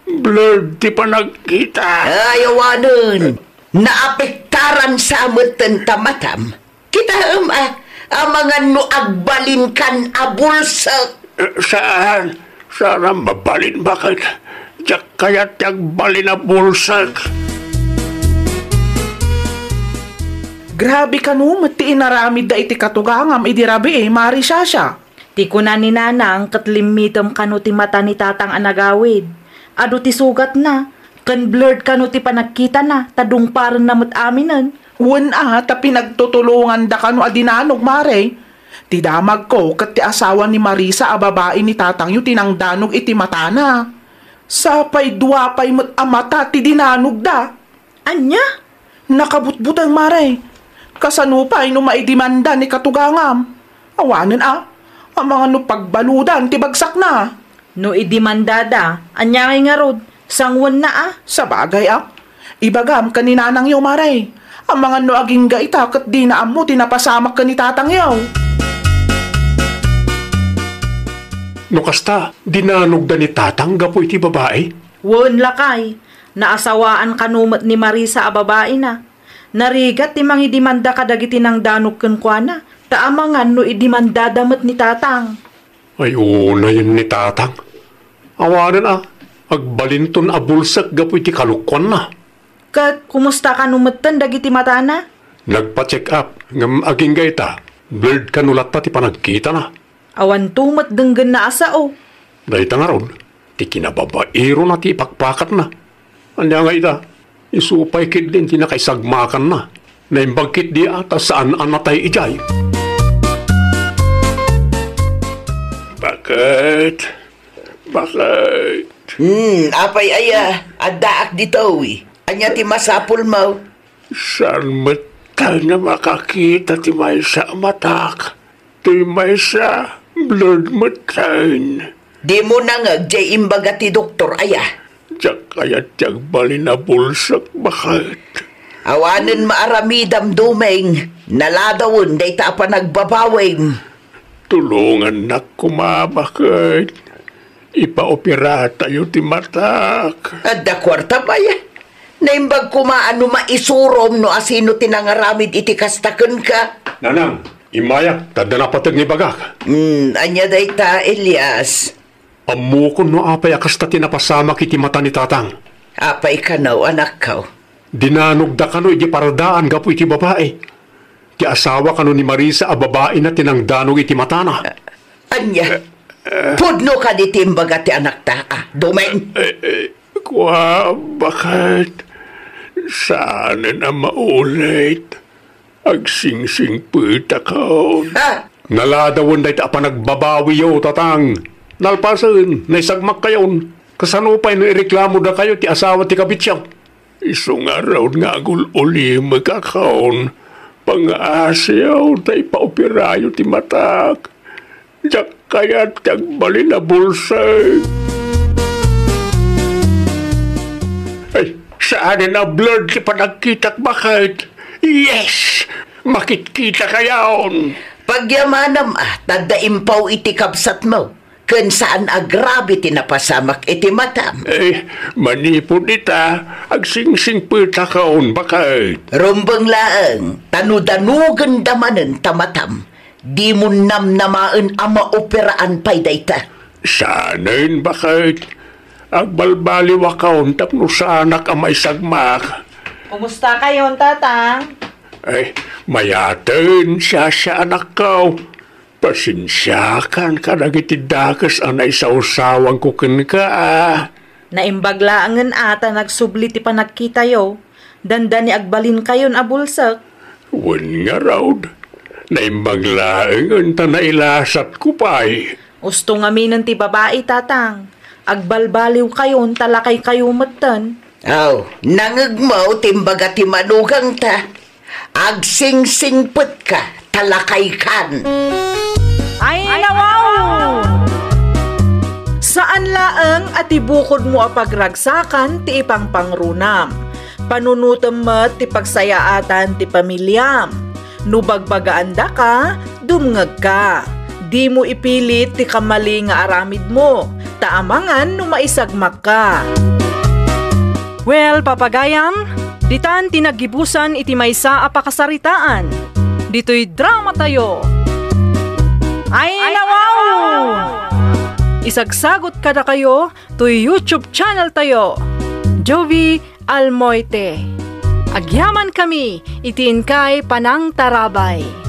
Blurred ti panagkita. Ay, awanen. Naapektaran sa metten ta matam. Kitaem a, amangan no agbalinkan a bulsek. Eh, saan? Saan a mabalin, baket? Diak kayat ti agbalin a bulsek. Grabe kano met ti inaramidda iti katugangam idi rabii, Mari Shasha. Ti kuna ni Nanang ket limmitem kano ti mata ni Tatang a nagawid. Adu ti sugatna, ken blurred kano ti panagkitana, ta dungparenna met aminen. Wen a, ta pinagtutulonganda kano a dinanog, Mare. Ti damagko ket ti asawa ni Marisa a babai ni tatangyo ti nangdanog iti matana. Sapay dua pay met a mata ti dinanogda. Ania? Nakabutbuteng, Mare. Kasano pay no maidimanda ni katugangam? Awanen a, amangan no pagbaludan ti bagsakna. No idimandada, ania ngay ngarud? Sangoenna a. Sabagay a. Ibagam ken ni nanangyo, Mare. Amangan no agingga ita ket dina ammo ti napasamak ken ni tatangyo. No kasta, dinanogda ni tatang gapu iti babai? Wen, lakay. Naasawaan kano met ni Marisa a babaina. Narigat ti mangidimanda kadagiti nangdanog kenkuana, ta amangan no idimandada met ni tatang. Ay, unayen ni tatang. Awanen a, agbalinton a bulsek gapu iti kalokuanna. Ket kumusta kano metten dagiti matana? Nagpa-check up, ngem agingga ita, blurred kano latta ti panagkitana. Awanto met denggenna a sao. Dayta ngarud, ti kinababairona ti ipakpakatna. Ania nga ita, isu pay ketdin ti nakaisagmakanna. Naimbag ketdi a ta saan a natay idiay. Baket? Baket? Hmm, apay aya, addaak ditoy. Ania ti masapulmo? Saan met nga makakita ti maysa a matak. Ti maysa, blurred metten. Dimo nangeg jay imbaga ti doktor aya? Diak kayat ti agbalin a bulsek, baket. Awanen maaramidam, Domeng. Naladawen dayta a panagbabawim. Tulongannak koma, baket. Ipaoperatayo ti matak. Adda kuarta pay. Naimbag koma a no maisurom no asino ti nangaramid iti kasta kenka. Nanang, immaya, ta adda napateg nga ibagak. Hmm, ania dayta, Elias? Ammokon no apay a kasta ti napasamak iti mata ni tatang. Apay kano, anakko? Dinanogda kano iti paradaan gapu iti babai. Ti asawa kano ni Marisa a babaina ti nangdanog iti matana. Ania? Pudno kadi ti imbaga ti anakta, a, Domeng? Eh, eh, kua, baket? Saanen a maulit. Agsingsingpetakon. Ha? Naladawen dayta a panagbabawiyo, tatang. Nalpasen, naisagmakkayon. Kasano pay no ireklamodakayo ti asawa ti kabityo? Isu ngarud nga agul-ulimekakon. Pangaasiyo ta ipaoperayo ti matak. Diak kayat ti agbalin a bulsek. Ay, saanen a blurred ti panagkitak, baket? Yes! Makitkitakayon! Pagyamanam a, ta adda impaw iti kabsatmo, ken saan a grabe ti napasamak iti matam. Eh, manipud ita, agsingsingpetakon, baket. Rumbeng laeng, ta no danogenda manen ta matam, dimo namnamaen a maoperaan pay dayta. Saanen, baket. Agbalbaliwakon tapno saanak a maisagmak. Kumustakayon, Tatang? Ay, mayaten, Shasha, anakko. Pasensiakan kadagiti dakes a naisawsawanko kenka, a. Naimbag laengen a ta nagsubli ti panagkitayo. Dandani agbalinkayon a bulsek. Wen ngarud, naimbag laengen ta nailasatko pay. Usto ngaminen ti babai, Tatang. Agbalbaliwkayon ta lakaykayo metten. Aw, nangegmo ti imbaga ti manugangta. Agsingsingpetka, ta lakaykan. Ay, nawaw! Saan laeng a ti bukodmo a pagragsakan ti ipangpangrunam. Panunotem met ti pagsayaatan ti pamiliam. No bagbagaandaka, dumngegka. Dimo ipilit ti kamali nga aramidmo, ta amangan no maisagmakka. Well, papagayam, ditan ti naggibusan iti maysa a pakasaritaan. Ditoy dramatayo. Ay, nawaw! Isagsagot kadakayo toy YouTube channel tayo, Jovie Almoite. Agyamankami iti inkay panangtarabay.